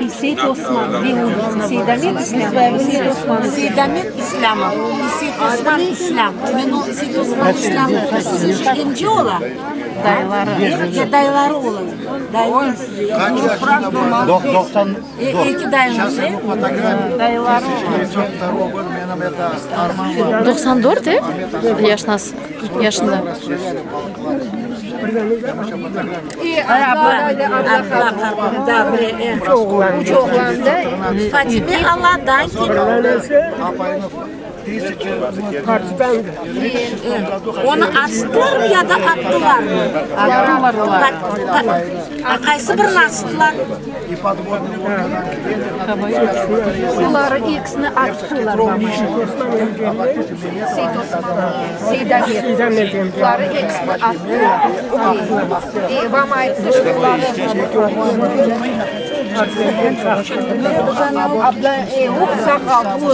И Seit Osman, две улицы. Сейдамет Ислямов и Seit Osman. Seydamet İslâmov и Seytosman İslâm. Men o Seytosman İslâmov emce ola. Dayıları. Ya dayıları ola. Dayı, 90 eki dayımız, e? Dayıları. 94, e? Yaşnas, yaşında. Abla, abla, da, bre, e. Üç oğlan da. Fatime Allah'dan ki. Onı astılar mı ya da attılar mı? Attılar olar. Ta- ta- A qaysı birini astılar? Oları ekisini attılar по-моему. Seytosman, Seydamet. Oları ekisini attılar. E, vam ayttı, что oları Abla, e, o sağ qaldı.